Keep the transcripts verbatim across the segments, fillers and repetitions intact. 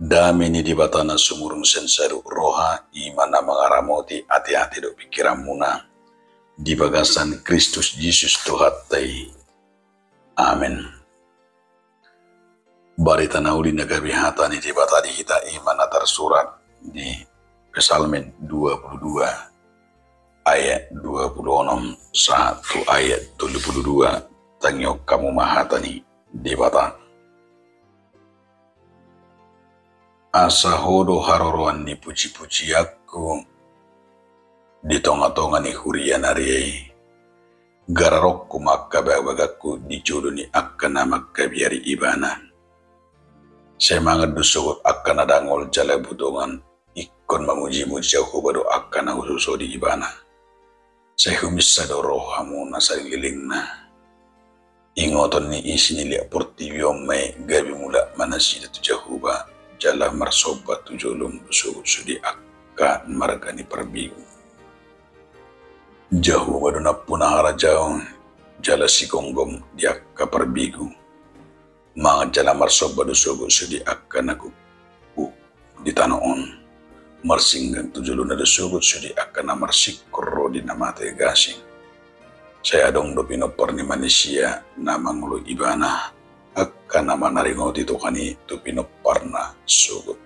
Dame ni Debata na sumurung sian saluhut roha, i ma na mangaramoti ateate dohot pingkiranmuna di bagasan Kristus Jesus Tuhanta i. Amen. Barita na uli na gabe hata ni Debata di hita i ma na tarsurat di Psalmen dua pulu dua ayat dua pulu onom sahat tu ayat tolu pulu dua. Tangihon hamu ma hata ni Debata. Asa Ho do haroroan ni pujipujianku di tongatonga ni huria na ria i. Gararokku ma angka bagabagangku di jolo ni angka na mangkabiari Ibana. Sai mangan do sogot angka na dangol jala butongan ingkon mamujimuji Jahowa dohot angka na husosodi Ibana. Sai huminsa do rohamuna salelengna. Ingoton ni isi ni liat portibi on ma i gabe mulak ma nasida tu Jahowa, jala marsomba tu jolom do sogot sude angka marga ni parbegu. Jahowa do nampuna harajaon jala sigomgom di angka parbegu. Mangan jala marsomba do sogot sude angka na gokgok di tano on. Marsinggang tu jolona do sogot sude angka na marsingkor ro di na mate gasing. Sai adong do pinompar ni manisia na mangoloi Ibana, angka na manaringoti Tuhan i tu pinomparna sogot.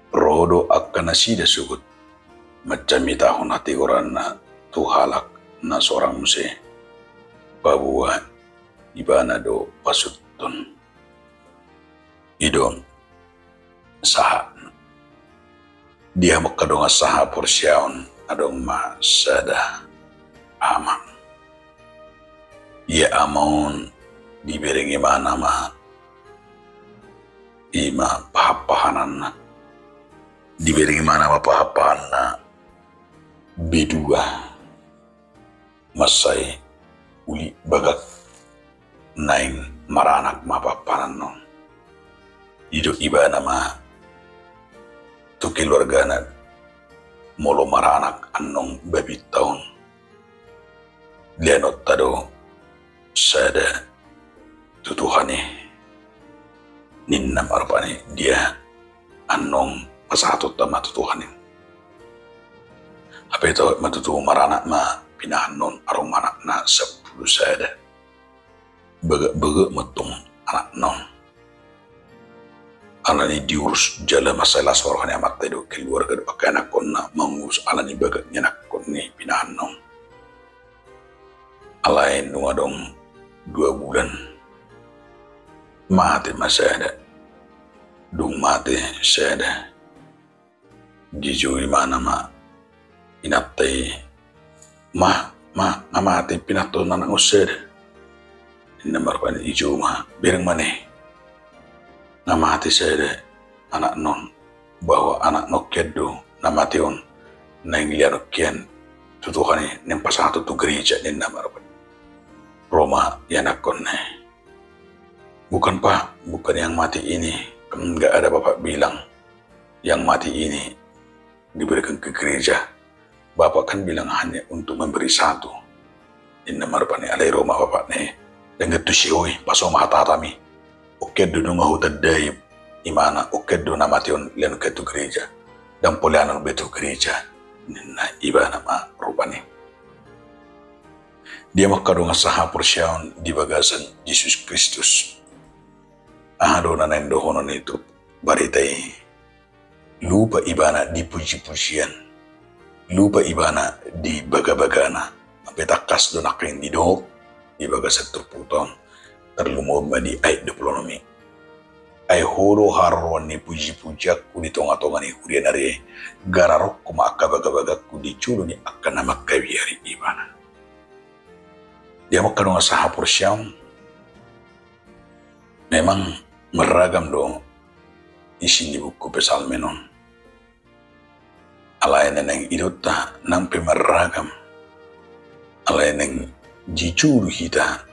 Ro do angka nasida sogot manjamitahon hatigoranna tu halak na sorang muse. Paboa Ibana do pasuthon. I do sahat. Di hamu angka dongan sahaporseaon, adong ma sada ama. Ia ama on dibereng ibana ma i ma pahanpahananna. Dibereng ibana ma pahanpahanna B dua. Mansai uli bagak naeng maranak ma pahanpahanan on. Didok ibana ma tu keluargana, molo maranak annon babinta on, leanonta do sada tu Tuhan i, ninna ma rupani. Dia annon pasahatonta ma tu Tuhan i. Hape tahe ma tutu maranak ma pinahanna on, adong ma anakna sampulu sada. Bagak-bagak ma tong anakna on. Alani diurus jala mansai las ma roha ni amanta i dohot keluarga dohot angka ianakkonna mangurus alani bagak ni anakkon ni pinahanna on. Alai nunga adong dua bulan, mate ma sada. Dung mate sada, dijou ibana ma inanta i. Ma, ma, nga mate pinanton anakmu sada. Ninna ma rupani, dijou ma, bereng ma ne. Nga mate sada anakna on, bahwa anakna on hian do na mate on naeng leanon hian tu Tuhan i, naeng pasahaton tu gereja, ninna ma rupani. Ro ma ianakkonna i. Bukan, Pak, bukan yang mati ini, kan nggak ada Bapak bilang yang mati ini diberikan ke gereja. Bapak kan bilang hanya untuk memberi satu. Ninna ma rupani. Alai ro ma bapakna i. Dang gantung si ho i, paso ma hatami. Oke do nunga hutandai imana, oke do na mate on leanon hian tu gereja. Dang poleanon be tu gereja, ninna ibana ma rupani. Dia ma angka dongan sahaporseaon di bagasan Jesus Kristus. Aha do na naeng dohonon ni turpuk barita i? Lupa ibana di pujipujian, lupa ibana di bagabagana. Hape tangkas do nangkin didok di bagasan turpukta on, tarlumobi ma di ayat dua pulu onom i. Ai Ho do haroroan ni pujipujianku di tongatonga ni huria na ria i, gararokku ma angka bagabagangku di jolo ni angka na mangkabiari Ibana. Dia ma angka dongan sahaporseaon, memang marragam do isi ni buku Psalmen on. Alai na naeng idaonta nang pe marragam, alai naeng dijou do hita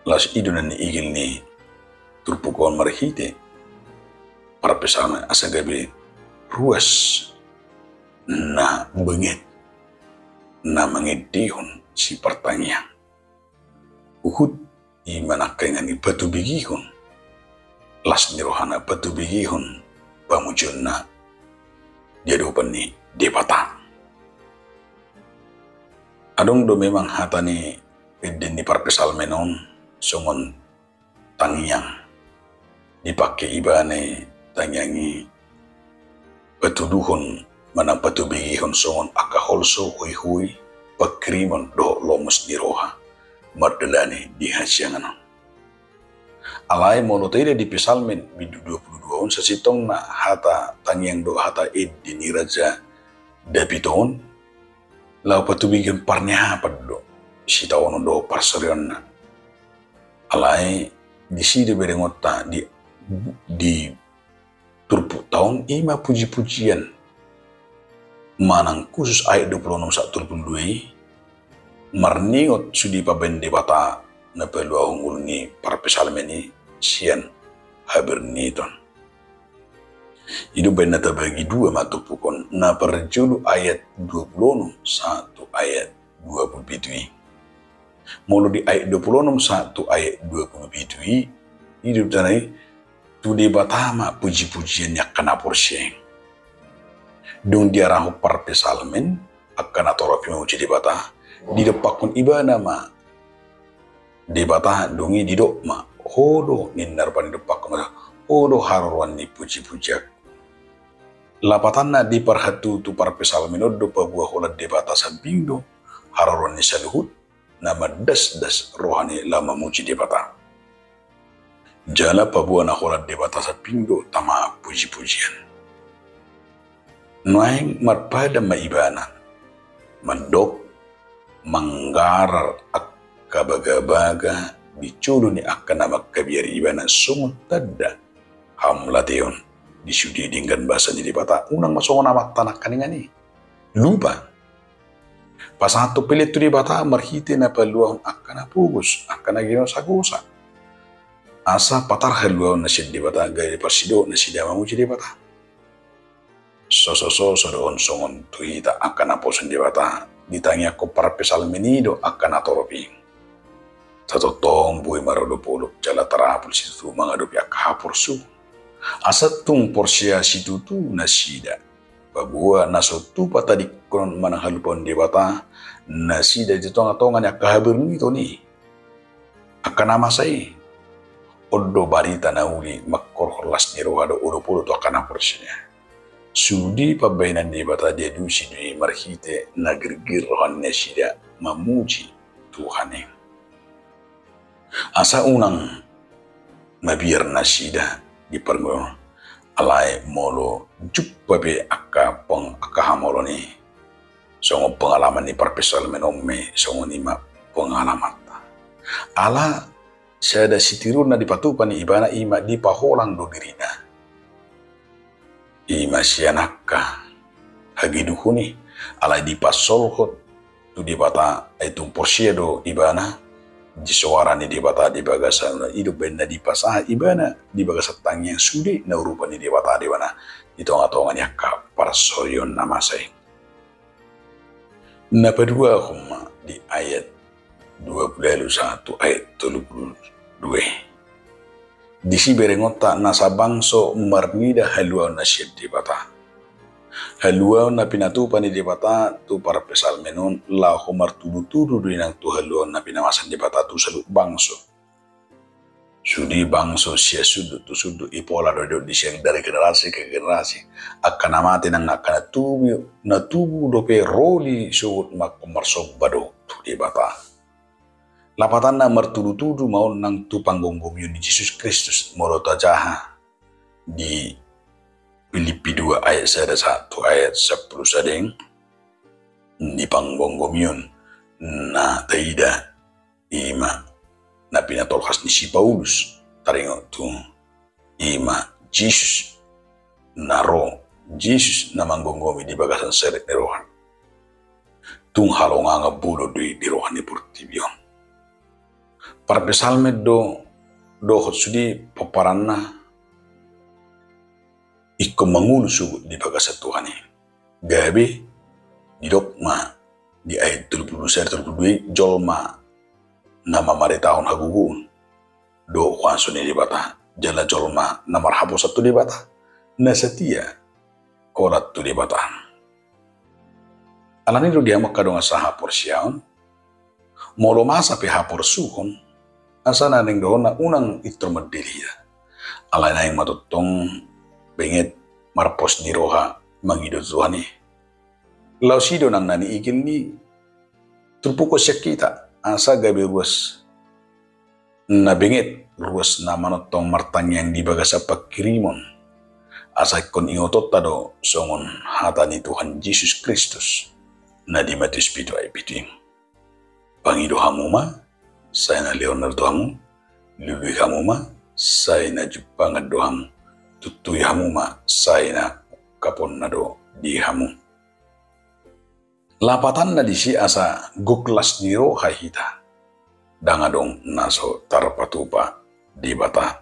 laos i do na niigil ni turpuk on marhite parpsalmen asa gabe ruas na benget na mangendehon sipartangiang. Huhut i ma nangkaningan i patubegihon las ni rohana patubegehon pamujionna di adopan ni Debata. Adong do memang hata ni ende ni parpsalmen on songon tangiang. Dipake ibana tangiang i patuduhon manang patubegehon songon angka holso, hoihoi, panghirimon dohot lomus ni roha mardalani di hasiangan on. Alai molo taida di Psalmen bindu dua pulu dua on, sasintongna hata tangiang dohot hata ende ni Raja Daud on laho patubegehon parniahapan do sitaonon dohot parsorionna. Alai disi do berengonta di, di turpukta on, ima pujipujian. Manang khusus ayat dua pulu onom sahat tolu pulu dua i, marningot sude pambahenan Debata na paluahon ngolu ni parpsalmen i sian haberniton. I do umbahen na tabagi dua ma turpuk on, na parjolo ayat dua pulu onom sahat tu ayat dua pulu pitu i. Molo di ayat dua pulu onom sahat tu ayat dua pulu pitu i, i do tanda i, tu Debata ma pujipujian ni angka na porsea i. Dung diarahon parpsalmen angka na torop i mamuji Debata, didompakkon ibana ma Debata, dung i didok ma, "Ho do," ninna rupani, didompakkon ma, "Ho do haroroan ni pujipujianku." Lapatanna, di parhatutu parpsalmen on do paboa holan Debata sambing do haroroan ni saluhut na mandasdas rohana laho mamuji Debata. Jala paboa na holan Debata sambing do tama pujipujian. Nuaeng marpadan ma ibana, mandok, manggarar angka bagabaga di jolo ni angka na mangkabiari ibana songon tanda hamauliateon di sude denggan basa ni Debata, unang ma songon amanta nangkaningan i lupa pasahathon pelean tu Debata marhite na paluahon angka na pogos, angka na ginosagosa. Asa patar haluaonna sian Debata, gabe parsidohot nasida mamuji Debata. Sosososo do on songon tu hita angka naposo ni Debata, ditangiangkon parpsalmen i do angka na torop i. Tatongtong boi marolopolop jala tarapul situtu mangadopi angka haporsuhon. Asa tung porsea situtu nasida. Paboa na so tupa tadingkonon manang halupaon Debata nasida di tongatonga ni angka haberniton i, angka na masa i. On do barita na uli mangkorhon las ni roha dohot olopolop tu angka na porsea. Sude pambahenan Debata dialusi do i marhite na girgir roha ni nasida mamuji Tuhan i. Asa unang mabiar nasida di parngoluon, alai molo jumpa be angka peng-, angka hamaolon i, songon pengalaman ni parpsalmen on ma i, songon i ma pengalamanta. Ala sada sitiruon na dipatupa ni ibana, i ma dipaholang do dirina. I ma sian angka hageduhon i, alai dipasolhot tu Debata, ai tung porsea do ibana di soara ni Debata di bagasan, i do umbahen na dipasahat ibana di bagasan tangiang sude na urupan ni Debata do ibana di tongatonga ni angka parsorion na masa i. Na paduahon ma di ayat dua pulu ualu sahat tu ayat tolu pulu dua. Disi berengonta nasa bangso marnida haluaon na sian Debata. Haluaon na pinatupa ni Debata tu parpsalmen on laho martudutudu do i nang tu haluaon na pinamasa ni Debata tu saluhut bangso. Sude bangso sian sundut tu sundut, i pola do didok disi, dari generasi ke generasi. Angka na mate nang angka na tubu, na tubu dope ro di sogot ma marsombasomba do tu Debata. Lapatanna martudutudu ma on nang tu panggomgomion ni Jesus Kristus, molo tajaha di Pilippi dua ayat sada sahat tu ayat sampulu sada i, di panggomgomion na taida i ma na pinatolhas ni si Paulus, taringot tu i ma Jesus na ro, Jesus na manggomgomi di bagasan serep ni roha. Tung halongangan bolon do i di roha ni portibi on. Parpsalmen do dohot sude pomparanna ingkon mangolu sogot di bagasan Tuhan i. Gabe didok ma di ayat tolu pulu sada, tolu pulu dua i, jolma na mamaritahon hagogoon dohot huaso ni Debata jala jolma na marhaposan tu Debata, na satia holan tu Debata. Alani do di hamu angka dongan sahaporseaon, molo masa pe haporsuhon, asa na naeng dohononna unang pintor mandele hita. Alai naeng ma tongtong benget marpos ni roha mangido Tuhan i. Laos i do nang na niigil ni turpuk on sian hita, asa gabe ruas na benget, ruas na manongtong martangiang di bagasan panghirimon. Asa ingkon ingotonta do songon hata ni Tuhan Jesus Kristus na di Matius pitu ayat pitu i: Pangido hamu ma, sai na lehonna do tu hamu, lului hamu ma, sai na jumpangan do hamu, tuntui hamu ma, sai na ungkaponna do di hamu. Lapatanna disi asa gok las ni roha hita, ndang adong na so tarpatupa Debata.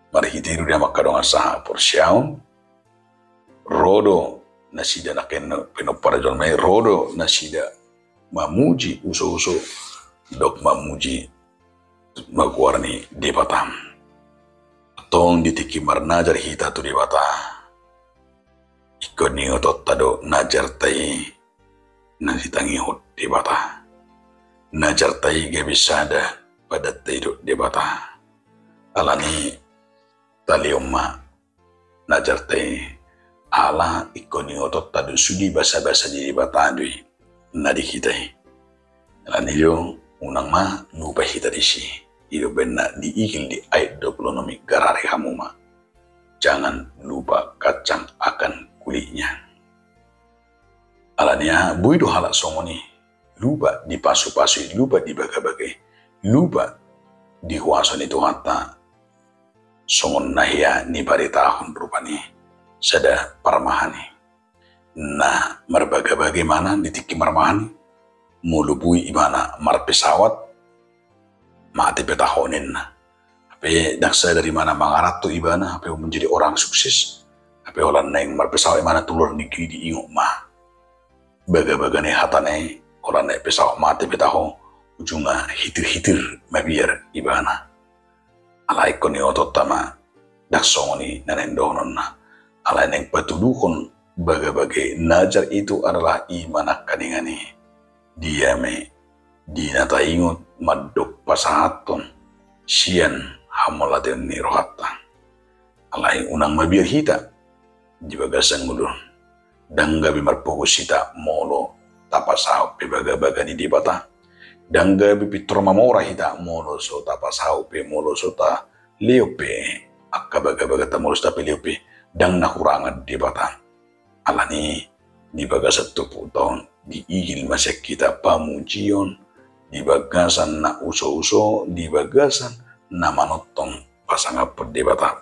Marhite i do di hamu angka dongan sahaporseaon, ro do nasida nangkin pinompar jolma i, ro do nasida mamuji uso-uso, dohot mamuji ma goar ni Debata. Antong di tingki marnajar hita tu Debata, ingkon ingotonta do najarta i na ditangihon Debata. Najarta i gabe sada padanta i dohot Debata. Alani i talehon ma najarta i, ala ingkon ingotonta do sude basa-basa ni Debata do i na di hita i. Alani i do, unang ma lupa hita disi. I do umbahen na diigil di ayat dua pulu onom i: Garari hamu ma, jangan lupa kacang akan kulitnya. Alani aha? Boi do halak songon i lupa di pasu-pasu i, lupa di bagabaga i, lupa di huaso ni Tuhanta. Songon na hea nibaritahon rupani sada parmahan i. Na marbagabaga ibana di tingki marmahan i, molo boi ibana marpesawat, mate pe taho ninna. Hape ndang sadar ibana mangaranto ibana, hape menjadi orang sukses. Hape holan naeng marpesawat ibana tu luar negeri, diingot ma bagabaga ni hatana i, holan naeng pesawat mate pe taho, ujungna hitir-hitir mabiar ibana. Alai ingkon ingotonta ma, ndang songon i na naeng dohononna. Alai naeng patuduhon bagabaga i, najar itu adalah iman nangkaningan i. Dia ma i, di na taingot mandok pasahathon sian hamauliateon ni rohanta. Alai unang mabiar hita di bagasan ngolu on. Ndang gabe marpogos hita molo tapasaut pe bagabaga ni Debata. Ndang gabe pintor mamora hita molo so tapasaut pe, molo so talehon pe angka bagabaganta, molo so tapalehon pe, ndang na hurangan Debata. Alani i di bagasan turpukta on diigil ma sian hita pamujion di bagasan na uso-uso, di bagasan na manongtong pasangaphon Debata.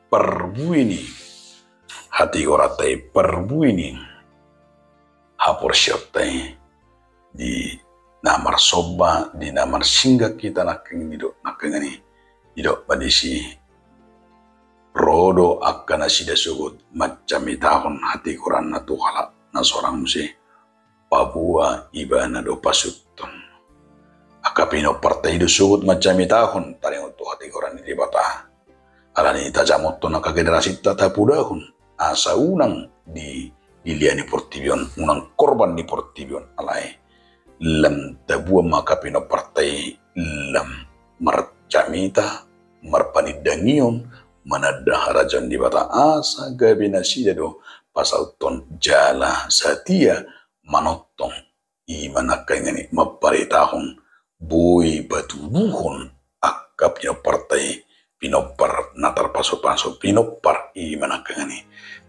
Parbue ni hatigoranta i, parbue ni haporseaonta i, di na marsomba, di na marsinggah hita nangkin i, didok nangkin i, didok ma disi: Ro do angka nasida sogot manjamitahon hatigoranna tu halak na sorang muse, paboa ibana do pasuthon. Angka pinomparta i do sogot manjamitahon taringot tu hatigoran ni Debata. Alani i tajamothon angka generasinta, tapodahon, asa unang di, dilea ni portibi on, unang korban ni portibi on, alai lam taboan ma angka pinomparta i lam marjamita, marpanindangion, mananda harajaon Debata, asa gabe nasida do pasauthon jala satia manongtong, i ma nangkaningan i mambaritahon, boi patuduhon angka pinomparta i, pinompar na tarpasupasu, pinompar i ma nangkaningan i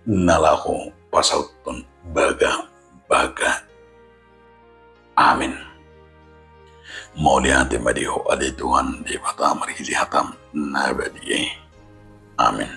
na laho pasauthon bagabaga. Amin. Mauliate ma di Ho ale Tuhan Debata marhite hataM na badia i. Amin.